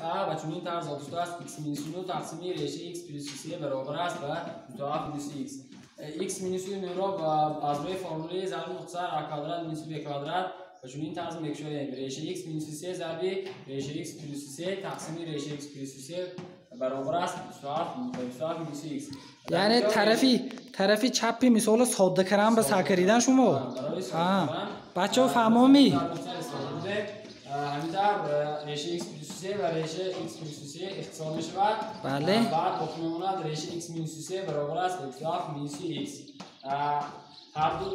А ва чунин тарз шудааст: x минуси 9 тақсими решаи x плюси 3 баробар аст ба 27 минуси x. X минуси 9-ро аз рӯи формулаи зарби мухтасар а квадрат минуси б квадрат ва чунин тарз мекушоем: решаи x минуси 3 зарби решаи x плюси 3 тақсими решаи x плюси 3 баробар аст 27 минуси x. Яъне тарафи чапи мисолро содда кардан ба сар каридан шумо. Бачаҳо, фаҳмомӣ? Ҳамин тавр решаи x плюси 3 ва решаи x плюси 3 ихтисор мешавад. Бале. Баъд боқӣ мемонад решаи x минуси 3 баробар аст ба 27 минуси x. Ҳарду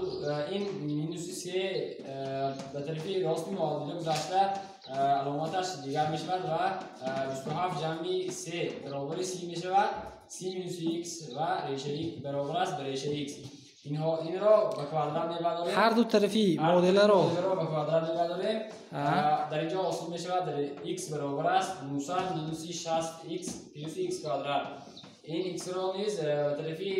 ин минуси 3 ба тарафи рости муодила гузашта, аломаташ дигар мешавад ва 27 ҷамъи 3 баробари 30 мешавад. 30 минуси x ва решаи баробар аст ба решаи x. Инҳо инро ба квадрат мебардорем. Ҳар ду тарафи муодиларо ба квадрат мебардорем. Дар инҷо ҳосил мешавад x баробар аст 900 минуси 60 x плюси x квадрат. Ин x-ро низ ба тарафи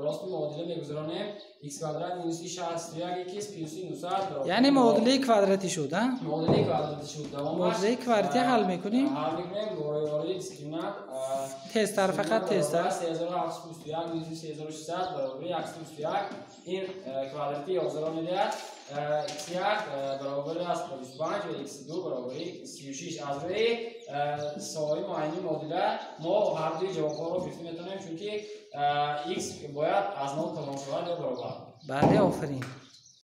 рости муодила мегузаронем: x квадрат минуси 61 x плюси 900. Яъне муодилаи квадратӣ шуд, а? Муодилаи квадратӣ шуд. Муодилаи квадратӣ ҳал мекунем. Ҳал мекунем ворид дискриминант. Тезтар, фақат тезтар. 3721 минуси 3600 баробари 121. Ин квадрати 11-ро медиҳад. X1 баробари аст ба 25 ва x2 баробари 36. Аз рӯи соҳаи муайяни муодила мо ҳардуи ҷавобҳоро гирифта метавонем, чунки x бояд аз нол калон шавад ё баробар. Бале, офарин.